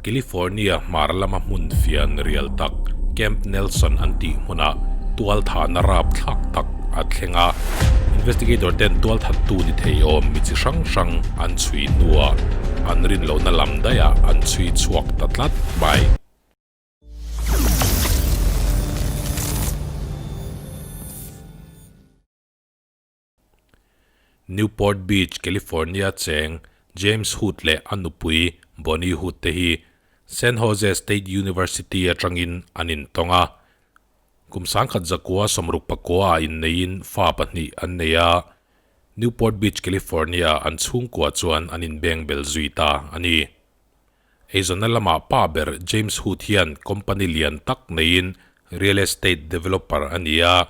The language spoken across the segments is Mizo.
California hmar lama hmun fian rial tak Camp Nelson an tih hmunah tualthahna rapthlak tak a thleng a. Investigator ten tualthattu ni thei awm mi chi hrang hrang an chhui hnuah an rin lohna lam daihah an chhui chhuak ta tlat mai. Newport Beach, California cheng James Hood leh a nupui Bonnie Hood te hi San Jose State University atangin an intawng a. Kum sangkhat zakua 69 ah inneiin fa pahnih an nei a, Newport Beach, California an chhungkua chuan an inbeng bel zui ta a ni. Eizawnna lamah pa ber James Hood hian company lian tak neiin real estate developer a ni a,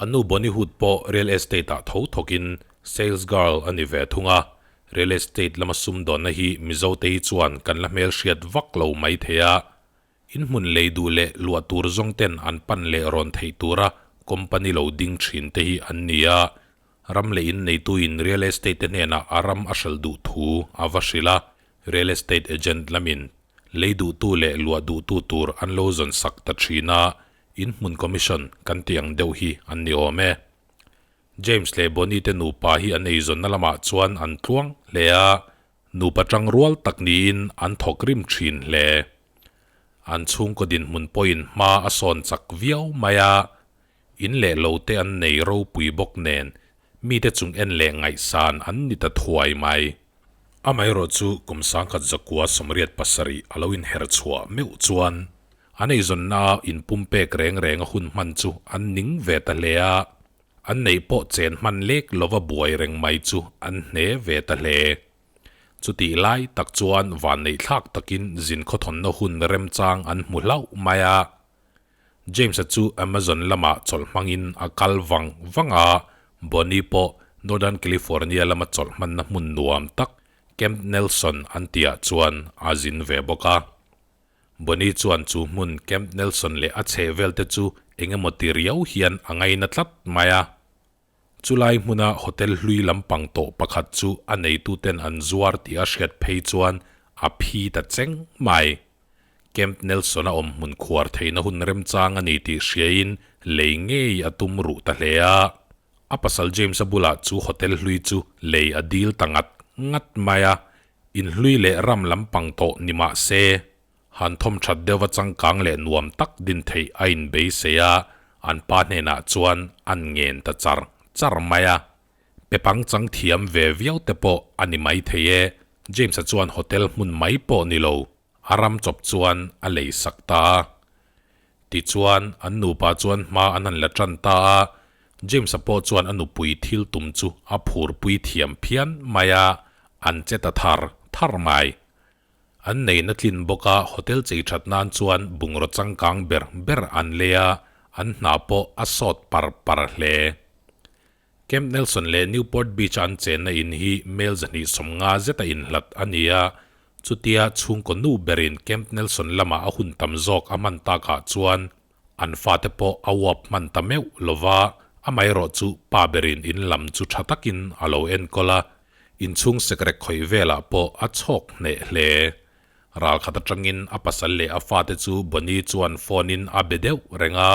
A nu Bonnie Hood pawh real estate-ah tho thawkin sales girl a ni ve thung a, real estate lama sumdawnna hi Mizote hi chuan kan la hmelhriat vak lo mai thei a, in hmun lei duh leh luah tur zawng ten an pan leh rawn theih tura company lo ding thin te hi an ni a, ram leh in neituin real estate te hnenah a ram a hralh duh thu a va hrilh a, real estate agent lamin lei duhtu leh luah duhtu tur an lo zawn sak ta thin a, In hmun commission kan tih ang deuh hi an ni awm e. James leh Bonnie te nupa hi an eizawnna lamah chuan an tluang hle a, nupa tang rual tak niin an thawk rim thin hle. An chhungkaw dinhmun pawhin hma a sawn chak viau mai a, in leh lo te an nei ropui bawk nen mite chung en leh ngaihsan an ni ta thuai mai. Amaherawh chu kum 1987 a lo inher chhuah meuh chuan An eizawnna inpumpek reng reng a hun hman chu an ning ve ta hle a, an neih pawh chen hman lek lova buai reng mai chu an hne ve ta hle. Chutih lai tak chuan vanneihthlak takin zin khawthawnna hun remchang an hmu hlauh mai a. James-a chu Amazon lamah chawlh hmangin a kal vang vang a, Bonnie pawh Northern California lama chawlh hmanna hmun nuam tak Camp Nelson an tihah chuan a zin ve bawk a. Bonnie chuan chu hmun Camp Nelson leh a chheh vel te chu eng emaw ti riau hian a ngaina tlat mai a. Chulai hmuna hotel hlui lampang tawh pakhat chu a neituten an zuar tih a hriat phei chuan a phi ta cheng mai. Camp Nelson a awm hmun khuar theihna hun remchang a ni tih hriain lei ngei a tum ruh ta hle a. A pasal James-a bulah chu hotel hlui chu lei a dil ta ngat ngat mai a. Inhlui leh ram lampang tawh ni mah se, han thawm that deuhva changkang leh nuam tak din theih a inbeisei a, an pa hnenah chuan an ngen ta char char mai a. Pe pangchang thiam ve viau te pawh a ni maithei e, James-a chuan hotel hmun mai pawh ni lo, a ram chawp chuan a lei sak ta a. Tichuan, an nupa chuan hma an han la tan ta a, James-a pawh chuan a nupui thil tum chu a phurpui thiam phian mai a, an che ta thar thar mai. An neihna tlin bawk a, hotel chei that nan chuan bungraw changkang ber ber an lei a, an hna pawh a sawt par par hle. Camp Nelson leh Newport Beach a an chenna in hi mel 250 zeta inhlat a ni a, chutia chhungkaw nu berin Camp Nelson lamah a hun tam zawk a hman takah chuan an fate pawh a uap hman ta meuh lova, amaherawh chu pa berin in lam chu tha takin a lo enkawl a, inchhung sekrek khawih velah pawh a chhawk hneh hle. Ralkhat atangin a pasal leh a fate chu Bonnie chuan phone-in a be deuh reng a.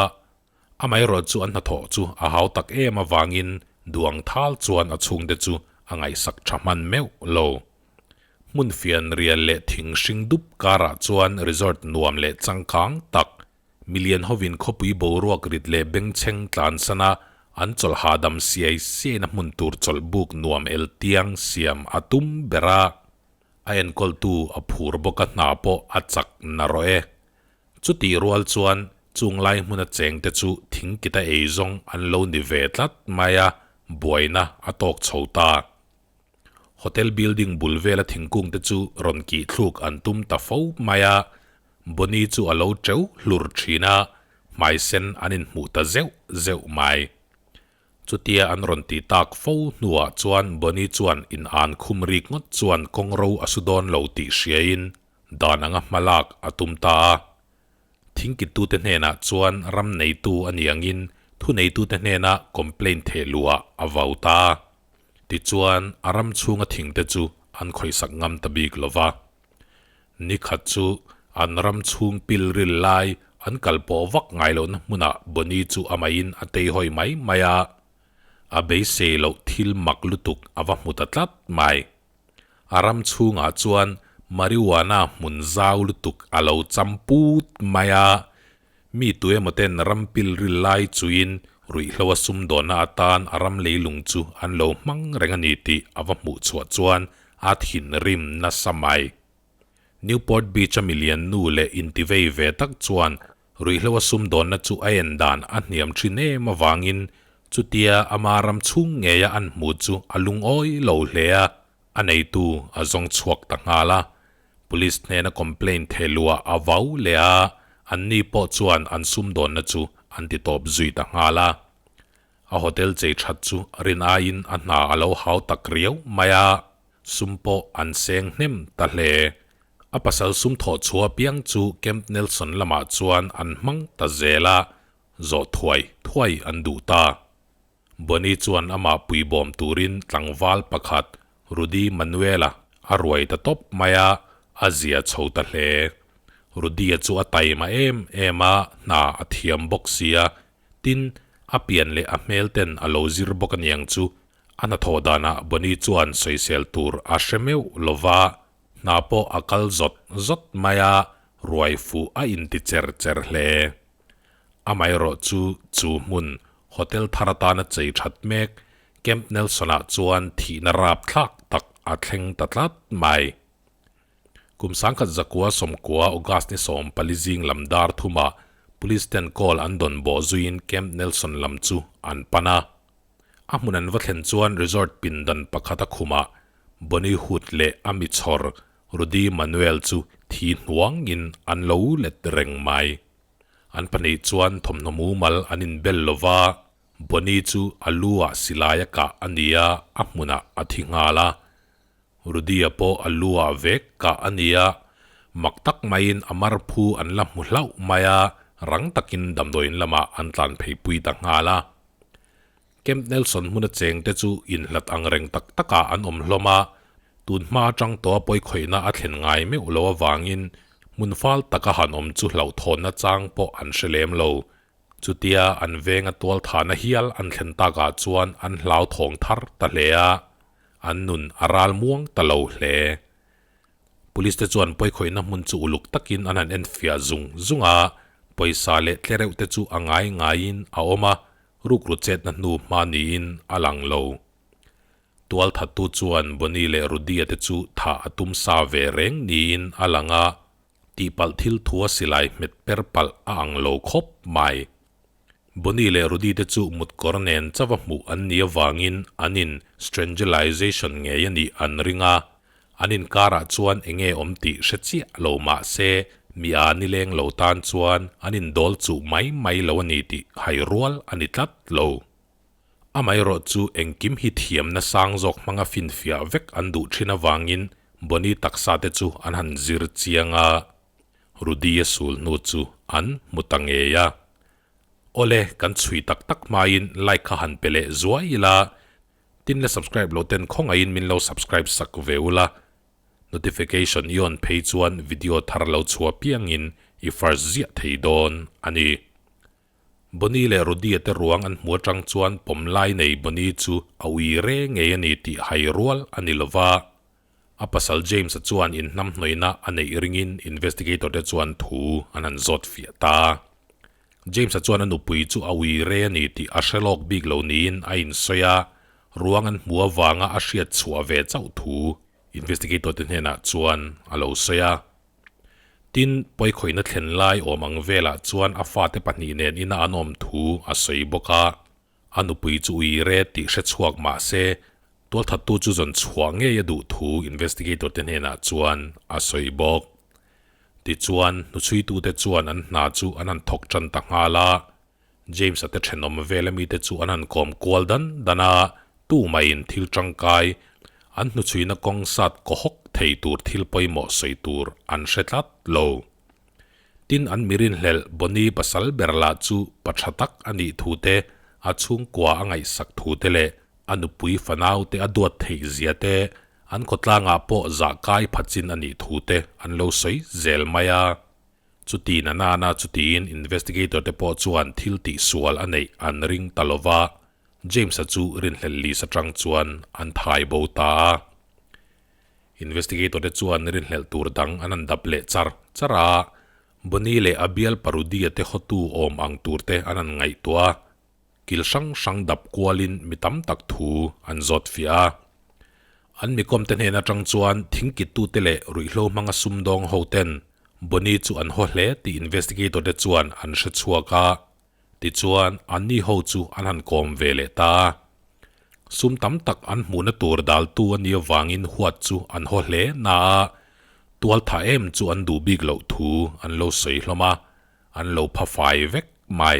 Amaherawh chu an hnathawh chu a hau tak em avangin duang thal chuan a chhungte chu a ngaihsak tha hman meuh lo. Hmun fian rial leh thing hring dup karah chuan resort nuam leh changkang tak, milian hovin khawpui boruak rit leh bengchheng tlansan a an chawlh hahdam siai siaina hmun tur chawlh buk nuam el tiang siam a tum ber a. A enkawltu a phur bawk a hna pawh a chak narawh e. Chutih rual chuan chung lai hmuna chengte chu thingkita ei zawng an lo ni ve tlat mai a, buaina a tawk chho ta. Hotel building bul vela thingkungte chu rawn kih thluk an tum ta fo mai a, Bonnie chu a lo teuh hlur thin a, hmaisen an inhmuh ta zeuh zeuh mai. Chutia an rawn ti tak fo hnuah chuan Bonnie chuan in an khum rik ngawt chuan kawngro a su dawn lo tih hriain Dan anga hmalak a tum ta a. Thingkittute hnenah chuan ram neitu a ni angin thuneitute hnena complaint theh luhah a vau ta a. Tichuan, a ram chhunga thingte chu an khawihsak ngam ta bik lo va. Ni khat chu An ram chhung pil ril lai an kal pawh vak ngai lohna hmunah Bonnie chu amahin a teihawi mai mai a. A beisei loh thil mak lutuk a va hmu ta tlat mai. A ram chhungah chuan marijuana hmun zau lutuk a lo cham put mai a, mi tuemaw ten ram pil ril lai chuin ruihhlo a sumdawnna atan a ram leilung chu an lo hmang reng a ni tih a va hmuh chhuah chuan a thinrim nasa mai. Newport Beach-a milian nu leh intivei ve tak chuan Ruihhlo a sumdawnna chu a en dan a hniam thin em avangin chutia ama ram chhung ngeia an hmu chu a lungawi lo hle a, a neitu a zawng chhuak ta nghal a. Police hnena complaint thehluah a vau leh a, anni pawh chuan an sumdawnna chu an ti tawp zui ta nghal a. A hotel chei that chu rin aiin a hna a lo hau tak riau mai a, sum pawh an seng hnem ta hle. A pasal sum thawh chhuah apiang chu Camp Nelson lamah chuan an hmang ta zel a, zawh thuai thuai an duh ta. Bonnie chuan amah puibawm turin tlangval pakhat Rudy Manuel-a a ruai ta tawp mai a, a zia chho ta hle. Rudy-a chu a taima em em a, hna a thiam bawk sia, tin, a pian leh a hmel ten a lo zir bawk aniang chu a hnathawh danah Bonnie chuan sawisel tur a hre meuh lova, Hna pawh a kal zawt zawt mai a, ruai fuh a inti cher cher hle. Amaherawh chu chu hmun hotel thar atana chei that mek Camp Nelson-ah chuan thihna rapthlak tak a thleng ta tlat mai. Kum sangkhat zakua sawmkua August ni 14 zing lam dar thumah Police ten call an dawn bawh zuiin Camp Nelson lam chu an pan a. A hmun an va thlen chuan resort pindan pakhat a khumah Bonnie Hood leh a mi chhawr Rudy Manuel chu thi hnuangin an lo let reng mai. An pahnih chuan thawmhnaw mumal an inbel lo va, Bonnie chu a lu ah silai a kah a ni a, a hmunah a thi nghal a. Rudy-a pawh a lu ah vek kah a ni a, mak tak maiin a mar phu an la hmu hlauh mai a, rang takin damdawiin lamah an tlan phei pui ta nghal a. Camp Nelson hmuna chengte chu inhlat ang reng tak takah an awm hlawm a, tun hma atang tawha pawikhawihna a thlen ngai meuh lo avangin hmun fal taka han awm chu hlauhthawnna chang pawh an hre lem lo. Chutia an venga tualthahna hial an thlen takah chuan an hlauthawng thar ta hle a, an nun a ral muang ta lo hle. Police te chuan pawikhawihna hmun chu uluk takin an han enfiah zung zung a, pawisa leh tlereuh te chu a ngai ngaiin a awm a, rukru chetna hnu hma niin a lang lo. Tualthattu chuan Bonnie leh Rudy-a te chu thah a tum sa ve reng niin a lang a, tihpalh thil thua silai hmet per palh a ang lo khawp mai. Bonnie leh Rudy te chu mutkawr nen chauha hmuh an nih avangin an in strangulization ngei a nih an ring a, an inkarah chuan eng nge awm tih hre chiah lo mah se mi a nileng lo tan chuan an indawl chuh mai mai lo a ni tih hai rual a ni tlat lo. Amaherawh chu engkim hi thiamna sang zawk hmanga finfiah vek an duh thin avangin Bonnie taksa te chu an han zir chiang a. Rudy-a sul hnu chu an hmu ta ngei a. Awle, kan chhui tak tak hmain like kha han pe leh zuai ila, tin la subscribe lo ten khawngaihin min lo subscribe sak ve ula, notification i on phei chuan video thar lo chhuah piangin i first ziah thei dawn a ni. Bonnie leh Rudy-a te ruang an hmu atang chuan pawm lai nei Bonnie chu a ui re ngei a ni tih hai rual a ni lova. A pasal James-a chuan inhnamhnawihna a neih ringin investigator te chuan thu an han zawt fiah ta. James-a chuan a nupui chu a ui re a ni tih a hre lawk bik lo niin a insawi a, ruang an hmu avanga a hriat chhuah ve chauh thu investigator te hnenah chuan a lo sawi a. Tin, pawikhawihna thlen lai awm ang velah chuan a fate pahnih nen ina an awm thu a sawi bawk a. A nupui chu ui re tih hre chhuak mah se, tualthattu chu zawn chhuah ngei a duh thu investigator te hnenah chuan a sawi bawk. Tichuan, hnuchhuitute chuan an hna chu an han thawk tan ta nghal a, James-a te thenawm vel amite chu an han kawm kual dan dan a, tumaiin thil tangkai, an hnuchhuina kawng sat kawhawk thei tur thil pawimawh sawi tur an hre tlat lo. Tin, an mirinhlelh Bonnie pasal ber lah chu pa tha tak a nih thu te, a chhungkua a ngaihsak thu te leh a nupui fanau te a duat theih zia te, An khawtlangah pawh zah kai phatchin a nih thu te an lo sawi zel mai a. Chuti na nana chutiin investigator te pawh chuan thil tih sual a neih an ring ta lo va, James-a chu rinhlelh list atang chuan an thai bo ta a. Investigator te chuan rinhlelh tur dang an han dap leh char char a, Bonnie leh a bial Parudia te hotu awm ang tur te an han ngaihtuah a. Kil hrang hrang dap kualin mi tam tak thu an zawt fiah a. An mikawmte hnen atang chuan thingkittute leh ruihhlo hmanga sumdawng hoten Bonnie chu an haw hle tih investigator te chuan an hre chhuak a. Tichuan, anni ho chu an han kawm ve leh ta a. Sum tam tak an hmuhna tur daltu a nih avangin huat chu an haw hle na a, tualtha em chu an duh bik loh thu an lo sawi hlawm a, an lo pha fai vek mai.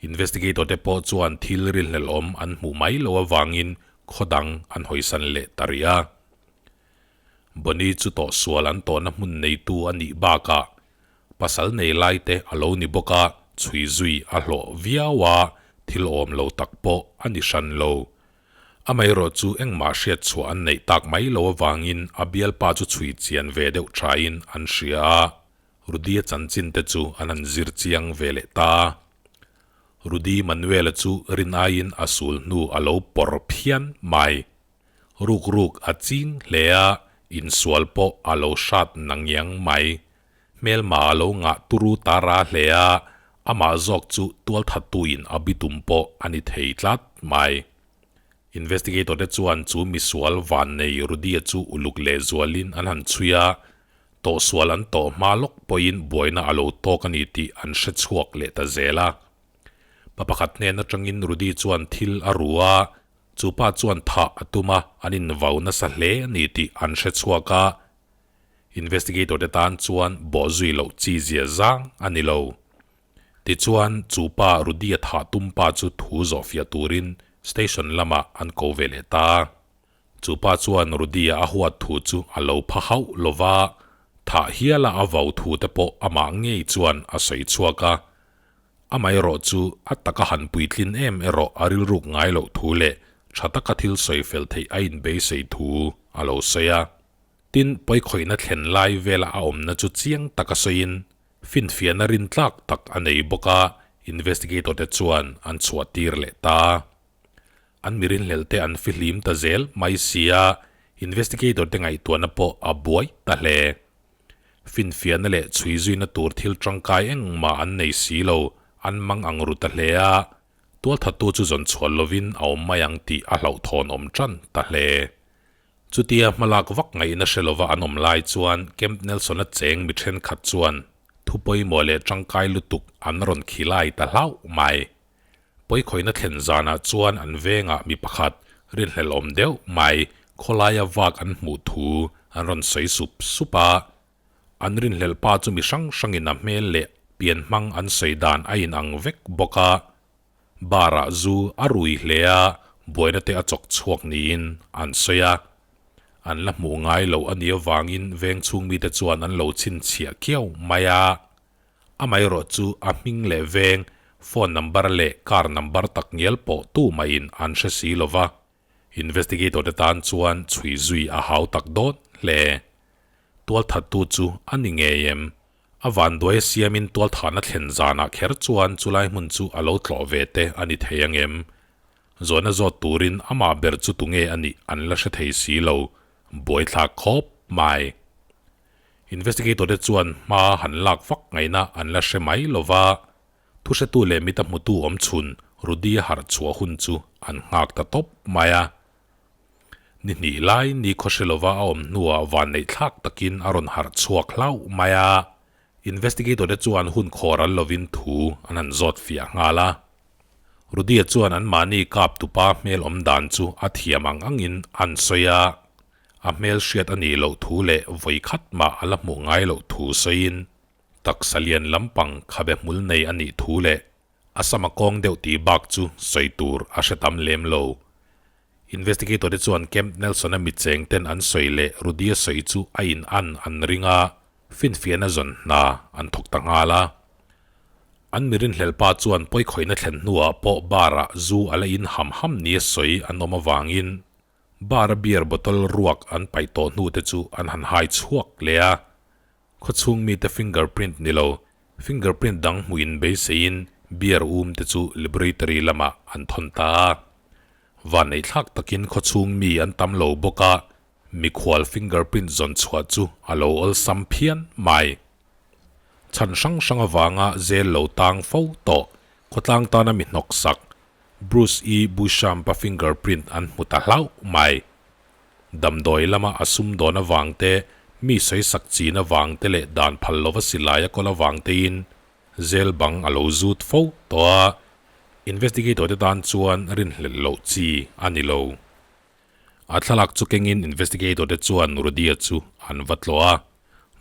Investigator te pawh chuan thil rilhlelhawm an hmuh mai loh avangin khaw dang an hawisan leh ta rih a. Bonnie chu tawhsual an tawhna hmun neitu a nih bakah pasal nei lai te a lo ni bawk a, chhui zui a hlawh viau a, thil awm lo tak pawh a ni hran lo. Amaherawh chu engmah hriat chhuah an neih tak mai loh avangin a bialpa chu chhui chian ve deuh thain an hria a. Rudy-a chanchin te chu an han zir chiang ve leh ta a. Rudy Manuel-a chu rin aiin a sul hnu a lo pawr phian mai. Ruk ruk a ching hle a, insual pawh a lo hrat nangiang mai. Hmelma a lo ngah turu ta ra hle a, amah zawk chu tualthattuin a bitum pawh a ni thei tlat mai. Investigator te chuan chu misual vannei Rudy-a chu uluk lehzualin an han chhui a, Tawhsual an tawh hma lawk pawhin buaina a lo tawk a ni tih an hre chhuak leh ta zel a. Pa pakhat hnen atangin Rudy chuan thil a ru a, chu pa chuan thah a tum a, an invau nasa hle a ni tih an hre chhuak a. Investigator te tan chuan bawhzui loh chi zia zang a ni lo. Tichuan, chu pa Rudy-a thah tum pa chu thu zawhfiah turin station lamah an ko ve leh ta a. Chu pa chuan Rudy-a a huat thu chu a lo pha hauh lo va, thah hiala a vau thu te pawh amah ngei chuan a sawi chhuak a. Amaherawh chu a taka han puitlin em erawh a rilruk ngai loh thu leh tha taka thil sawi fel theih a inbeisei thu a lo sawi a. Tin, pawikhawihna thlen lai vela a awmna chu chiang taka sawiin finfiahna rintlak tak a nei bawk a, investigator te chuan an chhuah tir leh ta. An mi rinhlelh te an fihlim ta zel mai sia, investigator te ngaihtuahna pawh a buai ta hle. Finfiahna leh chhui zuina tur thil tangkai engmah an nei si lo, an mang ang ru ta hle a, tualthattu chu zawn chhuah lovin a awm mai ang tih a hlauhthawn awm tan ta hle. Chutia hmalak vak ngaihna hre lova an awm lai chuan Camp Nelson-a cheng mi thenkhat chuan thu pawimawh leh tangkai lutuk an rawn khilai ta hlauh mai. Pawikhawihna thlen zanah chuan an vengah mi pakhat rinhlelhawm deuh mai khawlaia vak an hmuh thu an rawn sawi sup sup a. An rinhlelh pa chu mi hrang hrangin a hmel leh pianhmang an sawi dan a inang vek bawk a. Bar-ah zu a rui hle a, buaina te a chawk chhuak niin an sawi a. An la hmuh ngai loh a nih avangin veng chhung mite chuan an lo chhinchhiah khiau mai a. Amaherawh chu a hming leh veng, phone number leh car number tak ngial pawh tu mahin an hre si lo va, investigator te tan chuan chhui zui a hau tak dawn hle. Tualthattu chu a ni ngei em? A vanduai a siamin tualthahna thlen zanah kher chuan chulai hmun chu a lo tlawh ve te a ni thei ang em? Zawhna zawt turin amah ber chu tunge a nih an la hre thei si lo, buaithlak khawp mai. Investigator te chuan hma han lak vak ngaihna an la hre mai lo va, thuhretu leh mita hmutu awm chhun Rudy a harh chhuah hun chu an nghak ta tawp mai a. Ni hnih lai ni khawhre lova a awm hnuah vanneih thlak takin a rawn harh chhuak hlauh mai a, investigator te chuan hun khawr an lovin thu an han zawt fiah nghal a. Rudy-a chuan anmahni kap tupa hmel awm dan chu a thiam ang angin an sawi a. A hmel hriat a nih loh thu leh vawi khat mah a la hmuh ngai loh thu sawiin taksa lian lampang khabe hmul nei a nih thu leh a sama kawng deuh tih bak chu sawi tur a hre tam lem lo. Investigator te chuan Camp Nelson-a micheng ten an sawi leh Rudy-a sawi chu a in an an ring a, finfiahna zawn hna an thawk ta nghal a. An mi rinhlelh pa chuan pawikhawihna thlen hnuah pawh bar-ah zu a la in ham ham nia sawi an awm avangin. Bar a beer bottle ruak an paih tawh hnu te chu an han hai chhuak leh a. Khawchhung mite fingerprint ni lo, fingerprint dang hmuh in beiseiin beer um te chu laboratory lamah an thawn ta a. Vanneihthlak takin khawchhung mi an tam lo bawk a, mikhual fingerprint zawn chhuah chu a lo awlsam phian mai. Chhan hrang hrang avanga zel lo tang fo tawh khawtlang tana mi hnawksak Bruce E. Beauchamp-a fingerprint an hmu ta hlauh mai. Damdawi lama a sum dawn avang te, mi sawisak chin avang te leh dan phal lova silai a kawl avang tein zel bang a lo zut fo tawh a, investigator te tan chuan rinhlelh loh chi a ni lo. A thlalak chu kengin investigator te chuan Rudy-a chu an va tlawh a,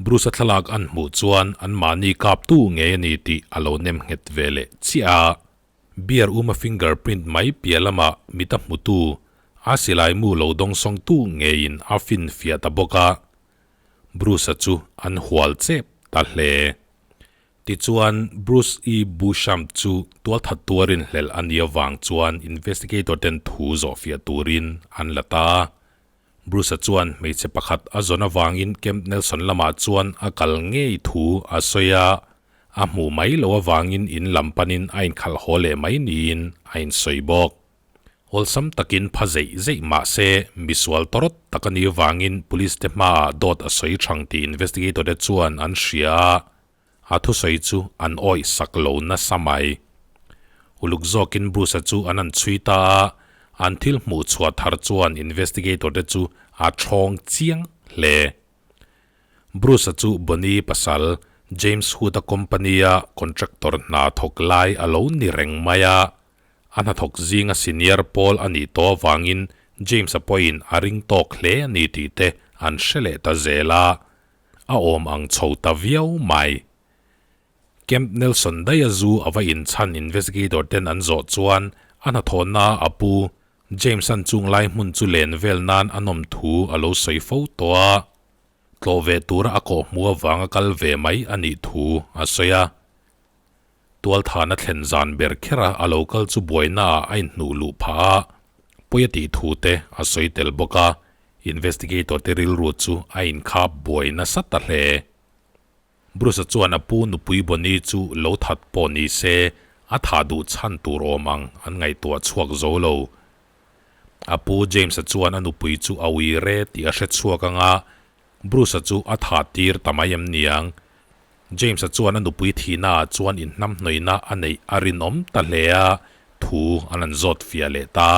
Bruce-a thlalak an hmuh chuan anmahni kaptu ngei a ni tih a lo nem nghet ve leh chiah a. Beer uma fingerprint mai piah lamah mit a hmutu, a silai mu lo dawngsawngtu ngeiin a finfiah ta bawk a, Bruce-a chu an hual chep ta hle. Tichuan, Bruce E. Beauchamp chu tualthat tuarin hlelh a nih avang chuan investigator ten thu zawhfiah turin an la ta a. Bruce-a chuan hmeichhe pakhat a zawn avangin Camp Nelson lamah chuan a kal ngei thu a sawi a, a hmuh mai loh avangin in lam panin a inkhalh haw leh mai niin a insawi bawk. Awlsam takin pha zeih zeih mah se, misual tawrawt tak a nih avangin police te hmaah dawt a sawi thang tih investigator te chuan an hria a, A thusawi chu an awih sak lo nasa mai. Uluk zawkin Bruce-a chu an han chhui ta a, an thil hmuh chhuah thar chuan investigator te chu a thawng chiang hle. Bruce-a chu Bonnie pasal James Hood-a company-a contractor hna thawk lai a lo ni reng mai a, a hnathawk zinga senior pawl a nih tawh avangin James-a pawhin a ring tawk hle a ni tih te an hre leh ta zel a. A awm ang chho ta viau mai. Camp Nelson daia zu a va inchhan investigator ten an zawh chuan a hnathawhna a pu James-a'n chung lai hmun chu len vel nan a nawm thu a lo sawi fo tawh a, tlawh ve tura a kawh hmu avanga kal ve mai a nih thu a sawi a. Tualthana thlen zan ber khera a lo kal chu buainaah a inhnuh luh phah a, pawi a tih thu te a sawi tel bawk a, investigator te rilru chu a inkhap buai nasa ta hle. Bruce-a chuan a pu nupui Bonnie chu lo that pawh ni se a thah duh chhan tur awm ang an ngaihtuah chhuak zo lo. A pu James-a chuan a nupui chu a ui re tih a hre chhuak ang a, Bruce-a chu a thah tir ta mai em niang? James-a chuan a nupui thihnaah chuan inhnamhnawihna a neih a rinawm ta hle a, thu an han zawt fiah leh ta.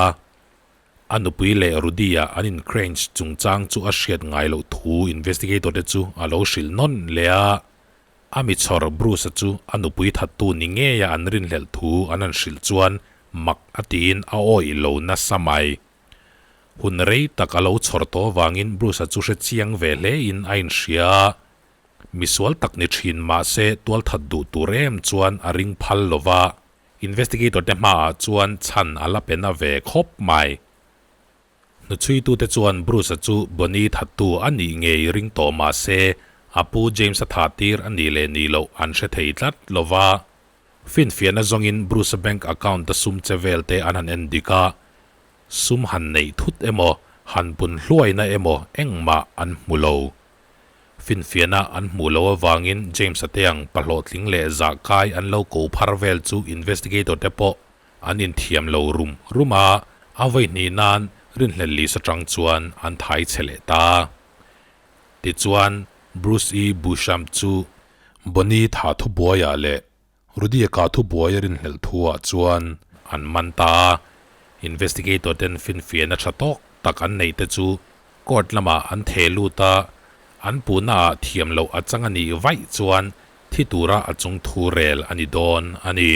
A nupui leh Rudy-a an incrange chungchang chu a hriat ngai loh thu investigator te chu a lo hrilh nawn leh a. A mi chhawr Bruce-a chu a nupui thattu ni ngeia an rinhlelh thu an han hrilh chuan mak a tiin a awih lo nasa mai. Hun rei tak a lo chhawr tawh avangin Bruce-a chu hre chiang ve hlein a inhria a, misual tak ni thin mahse tualthat duh tur em chuan a ring phal lo va, investigator te hmaah chuan chhan a la pe na ve khawp mai. Hnuchhuitute chuan Bruce-a chu Bonnie thattu a nih ngei ring tawh mahse a pu James-a thah tir a nih leh nih loh an hre thei tlat lo va. Finfiahna zawngin Bruce-a bank account-a sum che vel te an han en dik a, sum han neih thut emaw, han pun hluaina emaw engmah an hmu lo. Finfiahna an hmuh loh avangin James-a te ang pahlawhtling leh zah kai an lo ko phar vel chu investigator te pawh an inthiam lo rum rum a, a vawi hnih nan rinhlelh list atang chuan an thai che leh ta. Tichuan, Bruce E. Beauchamp chu Bonnie tha thubuaiah leh Rudy-a kah thubuai a rinhlelh thuah chuan an man ta a, investigator ten finfiahna tha tawk tak an neih te chu court lamah an theh lut a, an puhnaah thiam loh a chang a nih vaih chuan thi tura a chung thu rel a ni dawn a ni.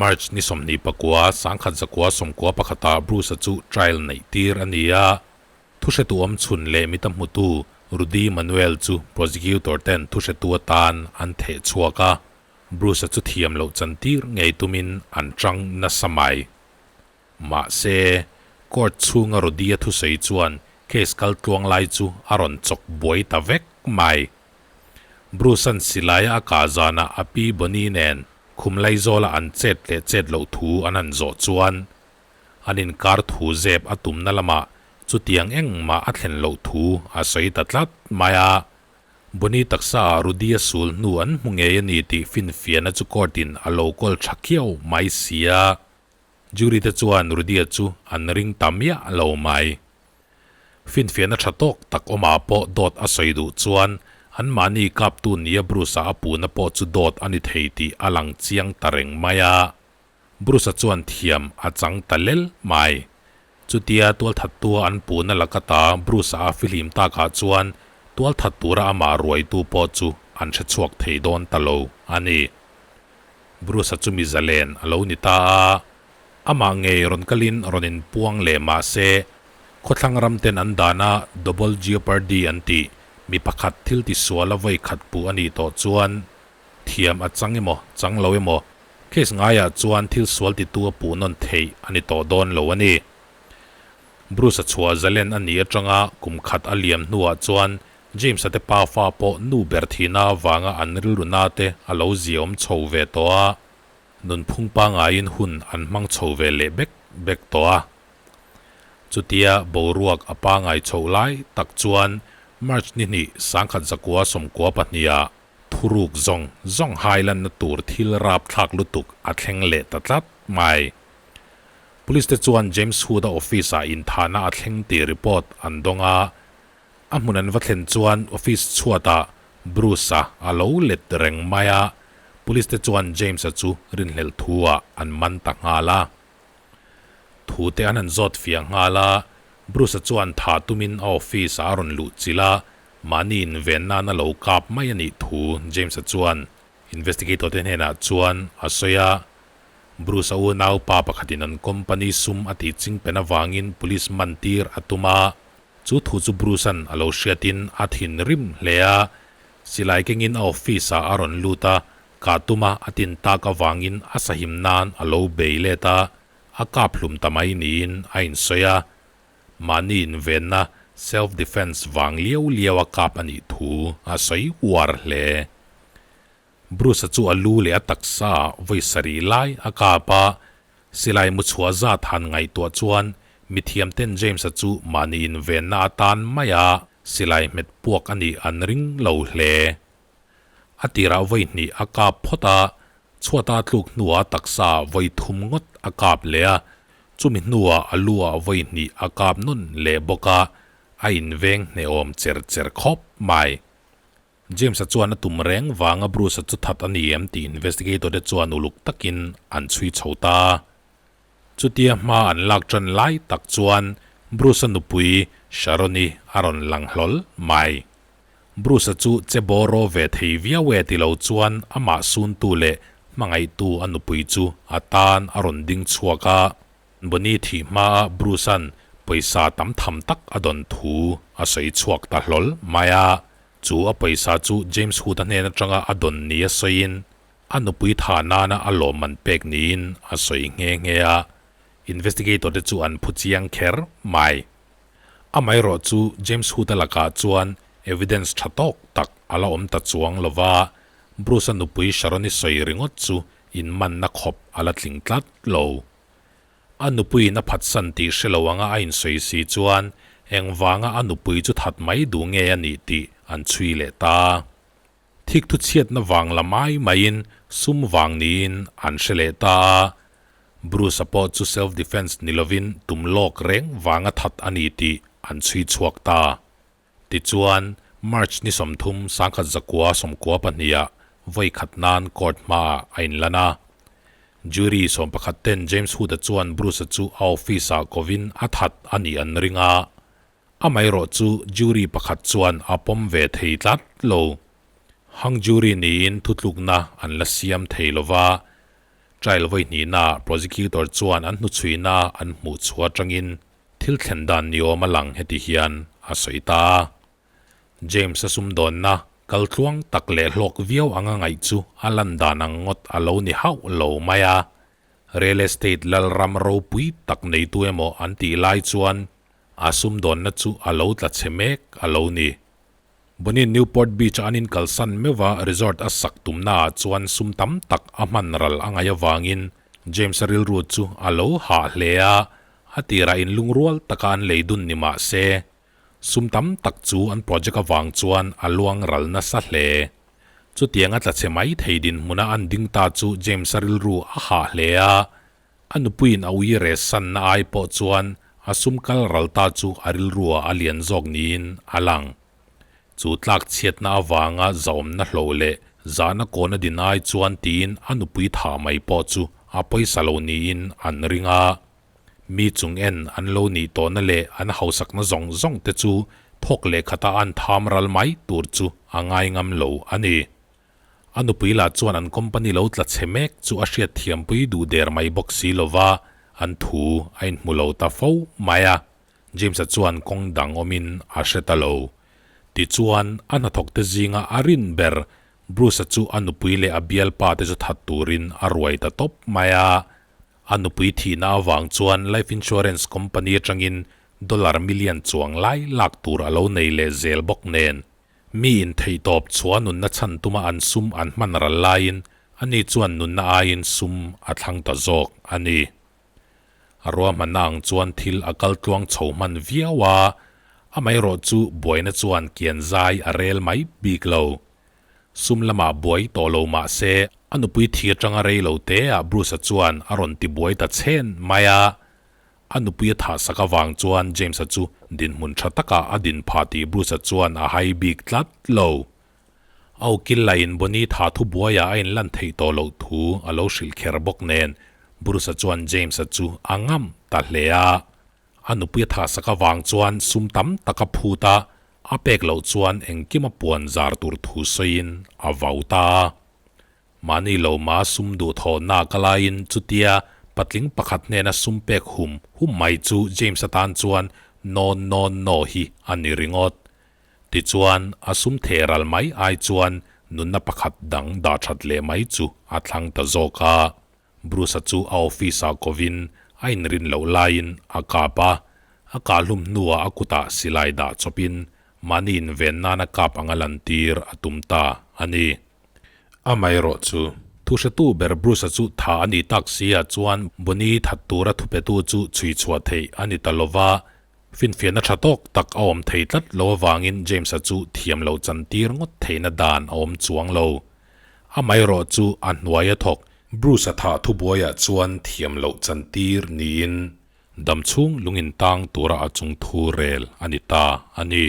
March ni 24, 1991 ah Bruce-a chu trial neih tir a ni a, Thuhretu awm chhun leh mita hmutu Rudy Manuel chu prosecutor ten thuhretu atan an theh chhuak a, Bruce-a chu thiam loh chantir ngei tumin an chang nasa mai. Mahse, court chhunga Rudy-a thusawi chuan case kal tluang lai chu a rawn chawk buai ta vek mai. Bruce-a'n silaia a kah zanah a pi Bonnie nen khum laizawla an chet leh chet loh thu an han zawh chuan an inkar thu zep a tumna lamah chutiang engmah a thlen loh thu a sawi ta tlat mai a. Bonnie taksa ah Rudy a sul hnu an hmu ngei a ni tih finfiahna chu court in a lo kawl tha khiau mai si a. Jury te chuan Rudy-a chu an ring ta miah lo mai. Finfiahna tha tawk tak awmah pawh dawt a sawi duh chuan anmahni kaptu nia Bruce-a a puhna pawh chu dawt a ni thei tih a lang chiang ta reng mai a. Bruce-a chuan thiam a chang ta lel mai. Chutia tualthattua an puhna laka ta Bruce-a a fihlim takah chuan tualthat tura amah ruaitu pawh chu an hre chhuak thei dawn ta lo a ni. Bruce-a chu mi zalen a lo ni ta a, amah ngei rawn kalin rawn inpuang leh mah se, khawthlang ram ten an dana Double Jeopardy an tih mi pakhat thil tisuala vawi khat puh a nih tawh chuan thiam a chang emaw chang lo emaw case ngaiah chuan thil sual titu a puh nawn theih a ni tawh dawn lo a ni. Bruce-a chhuah zalen a nih atanga kum khat a liam hnuah chuan James-a te pa fa pawh nu ber thihna avanga an rilru na te a lo ziaawm chho ve tawh a, nunphung pangaiin hun an hmang chho ve leh bek bek tawh a. Chutia boruak a pangai chhoh lai tak chuan March ni hnih 1914 ah thuruk zawng zawng hailanna tur thil rapthlak lutuk a thleng leh ta tlat mai. Police te chuan James Hood-a office-ah inthahna a thleng tih report an dawng a, A hmun an va thlen chuan office chhuatah Bruce-a a lo let reng mai a, police te chuan James-a chu rinhlelh thu-ah an man ta nghal a. Thu te an han zawt fiah nghal a, Bruce-a chuan thah tumin a office-ah a rawn luh chilh a, mahni inven nan a lo kap mai a nih thu James-a chuan investigator te hnenah chuan a sawi a. Bruce-a unau pa pakhatin an company sum a tih chingpen avangin police man tir a tum a, Chu thu chu Bruce-a'n a lo hriatin a thinrim hle a, silai kengin a office-ah a rawn lut a, kah tuma a tin tak avangin a sahim nan a lo bei let a, a kap hlum ta mai niin a insawi a. Mahni invenna, self defense, vang liau liau a kap a nih thu a sawi uar hle. Bruce-a chu a lu leh a taksa ah vawi sarih lai a kap a, silai mu chhuah zat han ngaihtuah chuan mithiam ten James-a chu mahni invenna atan maia silai hmet puak a nih an ring lo hle. A tirah vawi hnih a kap phawt a, chhuata tluk hnuah a taksa ah vawi thum ngawt a kap leh a, chumi hnuah a lu ah vawi hnih a kap nawn leh bawk a, a inveng hnehawm cher cher khawp mai. James-a chuan a tum reng vanga Bruce-a chu that a ni em tih investigator te chuan uluk takin an chhui chho ta. Chutia hma an lak tan lai tak chuan Bruce-a nupui Sharon-i a rawn lang hlawl mai. Bruce-a chu che bawraw ve thei viau e ti lo chuan amah suntu leh hmangaihtu a nupui chu a tan a rawn ding chhuak a. Bonnie thih hmaa Bruce-a'n pawisa tam tham tak a dawn thu a sawi chhuak ta hlawl mai a. Chu a pawisa chu James Hood-a hnen atanga a dawn ni a sawiin a nupui tha nana a lawmman pek niin a sawi nghe nghe a, investigator te chu an phu chiang kher mai. Amaherawh chu James Hood-a lakah chuan evidence tha tawk tak a la awm ta chuang lo va, Bruce-a nupui Sharon-i sawi ringawt chu inmanna khawp a la tling tlat lo. A nupuiin a phatsan tih hre lo anga a insawi si chuan engvanga a nupui chu that mai duh nge a nih tih an chhui leh ta. Thik thu chhiatna vang la mai maiin sum vang niin an hre leh ta a. Bruce-a pawh chu self defense ni lovin tum lawk reng vanga that a ni tih an chhui chhuak ta. Tichuan, March ni 30 1992 ah vawi khat nan court hmaah a inlan a. Jury 11 ten James Hood-a chuan Bruce-a chu a office-ah kovin a that a nih an ring a. Amaherawh chu jury pakhat chuan a pawm ve thei tlat lo. Hung jury niin thutlukna an la siam thei lo va. Trial vawi hnihnaah prosecutor chuan an hnuchhuina an hmuh chhuah atangin Thil thlen dan ni awm a lang heti hian a sawi ta a. James-a sumdawnna kal tluang tak leh hlawk viau anga ngaih chu a lan dan ang ngawt a lo ni hauh lo mai a. Real estate lalram ropui tak neitu emaw an tih lai chuan a sumdawnna chu a lo tla chhe mek a lo ni. Bonnie Newport Beach-a an inkalsan meuh a resort a sak tumnaah chuan sum tam tak a hman ral a ngaih avangin James-a rilru chu a lo hah hle a. A tirah in lungrual taka an lei dun ni mah se, sum tam tak chu an project avang chuan a luang ral nasa hle. Chutianga tla chhe mai thei dinhmuna an ding ta chu James-a rilru a hah hle a, a nupuiin a ui reh sanna ai pawh chuan a sum kal ral ta chu a rilruah a lian zawk niin a lang. Chu tlak chhiatna avanga zahawmna hlawh leh zahna kawna din ai chuan tiin a nupui thah mai pawh chu a pawisa lo niin an ring a. Mi chung en an lo nih tawhna leh an hausakna zawng zawng te chu thawk leh khata an tham ral mai tur chu a ngai ngam lo a ni. A nupui lah chuan an company lo tla chhe mek chu a hriat thiampui duh der mai bawk si lova an thu a inhmu lo ta fo mai a. James-a chuan kawng dang awmin a hre ta lo. Tichuan, a hnathawkte zinga a rin ber Bruce-a chu a nupui leh a bialpa te chu that turin a ruai ta tawp mai a. A nupui thihna avang chuan life insurance company atangin dollar million chuang lai lak tur a lo nei leh zel bawk nen. Mi in theihtawp chhuah nunna chhan tuma an sum an hman ral laiin ani chuan nunna aiin sum a thlang ta zawk a ni. A ruahmanna ang chuan thil a kal tluang chho hman viau a, amaherawh chu buaina chuan kian zai a rel mai bik lo. Sum lamah buai tawh lo mah se, a nupui thi atanga rei lo te ah Bruce-a chuan a rawn ti buai ta chhen mai a. A nupui a thah sak avang chuan James-a chu dinhmun tha takah a din phah tih Bruce-a chuan a hai bik tlat lo. A ukil lahin Bonnie tha thu buaiah a inlan theih tawh loh thu a lo hrilh kher bawk nen Bruce-a chuan James-a chu a ngam ta hle a. A nupui a thah sak avang chuan sum tam tak a phut a, a pek loh chuan engkim a puan zar tur thu sawiin a vau ta a. Mahni lo ma sum duh thawhna ka laiin chutia patling pakhat hnena sum pek hum hum mai chu James-a tan chuan no no no hi a ni ringawt. Tichuan, a sum theh ral mai ai chuan nunna pakhat dang dah that leh mai chu a thlang ta zawk a. Bruce-a chu a office-ah kovin a inrin loh laiin a kap a, a kahhlum hnuah a kutah silai dah chawpin mahni inven nana kap anga lantir a tum ta a ni. Amaherawh chu, thuhretu ber Bruce-a chu tha a nih tak si ah chuan Bonnie that tura thupetu chu chhui chhuah theih a ni ta lova, Finfiahna tha tawk tak a awm thei tlat lo avangin James-a chu thiam lo chantir ngawt theihna dan a awm chuang lo. Amaherawh chu a hnuai a thawk. Bruce-a thah thubuaiah chuan thiam loh chantir niin damchhung lungin tang tura a chung thu rel a ni ta a ni.